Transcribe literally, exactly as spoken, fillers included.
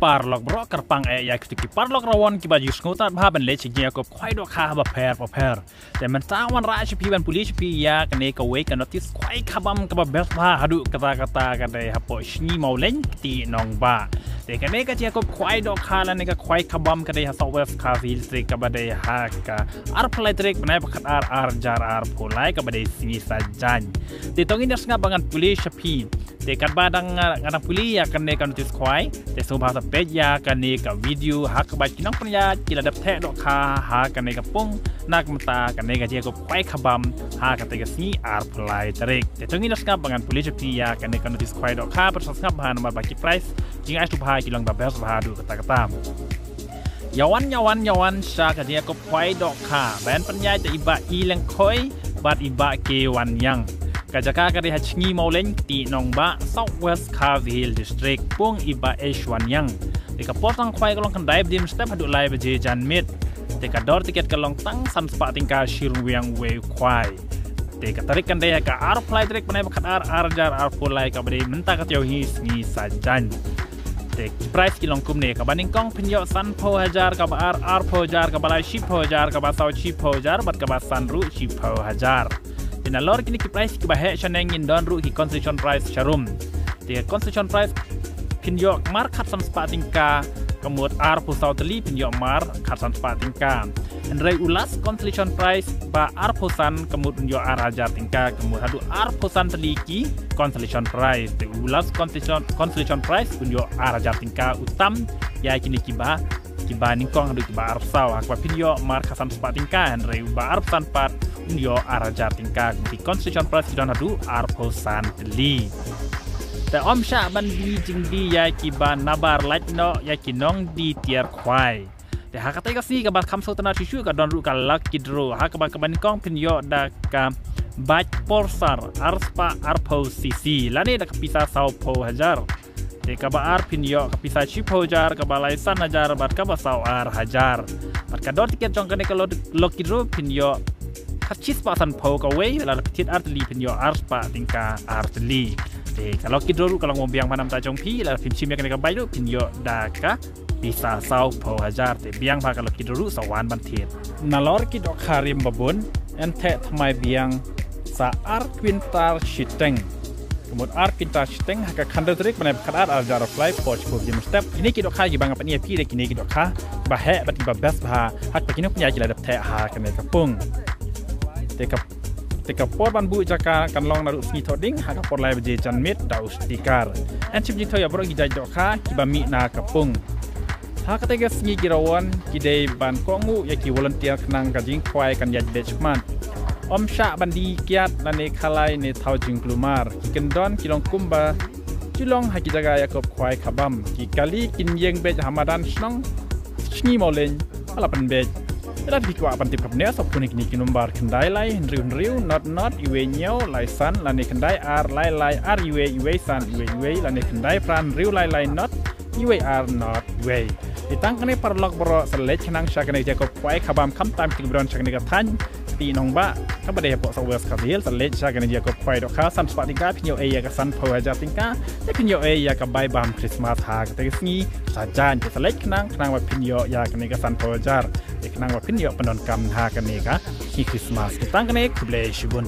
Paralok baroh, kyrpang eh ïa kito ki paralok rawon kiba ju sngewtynnat bha ban leit sha ki jingïakob khwai dohkha bapher bapher. Te mynta wan rah sha phi ban pule sha phi ïa kane kawei ka notice khwai khabam kaba best bha haduh katta katta, ka dei hapoh Sngi Mawleng, kti Nongbah. Te kane ka jingïakob khwai dohkha lane ka khwai khabam ka dei ha South West Khasi Hills District, kaba dei ha ka arphew lai tarik bnai ba khatar, ar hajar arphew lai, kaba dei Sngi Saitjaiñ. Te to ngin ïa sngap ba ngan pule sha phi. Te katba dang, ah, nga dang pule ïa kane ka notice khwai, te sngewbha sa peit ïa kane ka video ha kaba ki nongpynïaid ki la dep theh dohkha ha kane ka pung na ka bynta kane ka jingïakob khwai khabam ha kata ka sngi arphew lai tarik. Te to ngin ïa sngap ba ngan pule sha phi ïa kane ka notice khwai dohkha, bad sa sngap bha namar ba ki price jingai sngewbha ki long ba best bha haduh katta katta. Ïa wan, ïa wan, ïa wan sha ka jingïakob khwai dohkha ban pynïaid da i Bah E. Lyngkhoi bad i Bah K. Wanniang. Ka jaka ka dei ha Sngi Mawleng, kti Nongbah, South West Khasi Hills District, pung i Bah H. Wanniang. Te ka por tang khwai ka long khyndai baje mynstep haduh lai baje janmiet. Te ka dor tiket ka long tang san spah tyngka shi ryngwiang wei khwai. Te ka tarik kan dei ha ka arphew lai tarik bnai ba khatar, ar hajar arphew lai, kaba dei mynta ka taïew hi, Sngi Saitjaiñ. Te ki price ki long kumne: kaba nyngkong phin ïoh sanphew hajar, kaba ar arphew hajar, kaba lai shiphew hajar, kaba saw shiphew hajar, bad kaba san ruh shiphew hajar. Te nalor kine ki price kiba heh shaneng ngin don ruh ki consolation prize sharum. Te consolation prize phin ïoh mar khatsan spah tyngka, ka mut arphew saw tylli phin ïoh mar khatsan spah tyngka. Hynrei u last consolation prize ba arphew san, ka mut un ïoh ar hajar tyngka, ka mut haduh arphew san tylli ki consolation prize. Te u last consolation, consolation prize un ïoh ar hajar tyngka, u tam ïa kine kiba, kiba nyngkong haduh kiba arphew saw. Ha kaba phin ïoh mar khatsan spah tyngka, hynrei uba arphew san pat un ïoh ar hajar tyngka. Ki consolation prize ki don haduh arphew san tylli. Te ym shah ban die jingdie ïa kiba nabar, lait noh ïa ki nongdie tiar khwai. Te ha katei ka sngi kaba kham sngewtynnat shuh shuh ka don ruh ka lucky draw, ha kaba kaba nyngkong phin ïoh da ka bike Pulsar ar spah arphew cc lane da ka pisa sawphew hajar. Te kaba ar phin ïoh ka pisa shiphew hajar, kaba lai san hajar, bad kaba saw ar hajar. Bad ka dor tiket jong kane ka lo-, lucky draw phin ïoh ka shispah sanphew kawei, lada phi thied ar tylli phin ïoh ar spah tyngka ar tylli. Te ka lucky draw ruh ka long ba biang bha namar jong phi, lada phim shim ïa kane ka bike ruh phin ïoh da ka pisa sawphew hajar. Te biang bha ka lucky draw ruh, sa wan ban thied. Nalor ki dohkha rim babun yn theh thymmai biang sa ar kwintal shiteng. Ka mut ar kwintal shiteng ha ka khatar tarik bnai ba khatar, ar hajar arphew lai, por shiphew baje mynstep. Kine ki dohkha kiba nga pyni ïa phi dei kine ki dohkha ba heh bad kiba best bha ha kaba ki nongpynïaid ki la dep theh ha kane ka pung. Te ka, te ka por ban buh jaka kan long naduh sngi Thohdieng ha ka por lai baje janmiet da u sticker. Yn shim jingthaw ïa baroh ki jait dohkha kiba mih na ka pung. Ha katei ka sngi ki rawon ki dei ban kohnguh ïa ki volunteer khnang ka jingkhwai kan ïaid beit shakhmat. Ym shah ban die kiad lane khalai ne thaw jingkulmar. Ki kyndon ki long kumba ju long ha ki jaka ïakob khwai khabam. Ki kali kin ïeng beit ha madan shnong Sngi Mawleng ba la pynbeit. Lada phi kwah ban tip khapneh, sa phone ïa kine ki number: khyndai lai hynriew hynriew not not iwei hynñiew lai san, lane khyndai ar lai lai ar iwei iwei san iwei iwei, lane khyndai phra hynriew lai lai not iwei ar not iwei. Te tang kane paralok baroh, sa leit khnang sha kane ka jingïakob khwai khabam, khamtam kito kiba don sha kane ka thaiñ Kti Nongbah kaba dei hapoh South West Khasi Hills, sa leit sha kane ka jingïakob khwai dohkha. San spah tyngka phin ïoh ei ïa ka sanphew hajar tyngka, te phin ïoh ei ïa ka bai bam Christmas ha katei ka sngi Saitjaiñ. Te sa leit khnang, khnang ba phin ïoh ïa kane ka sanphew hajar, te khnang ba phin ïoh pyndonkam ha kane ka sngi Christmas. Te tang kane, khublei shibun.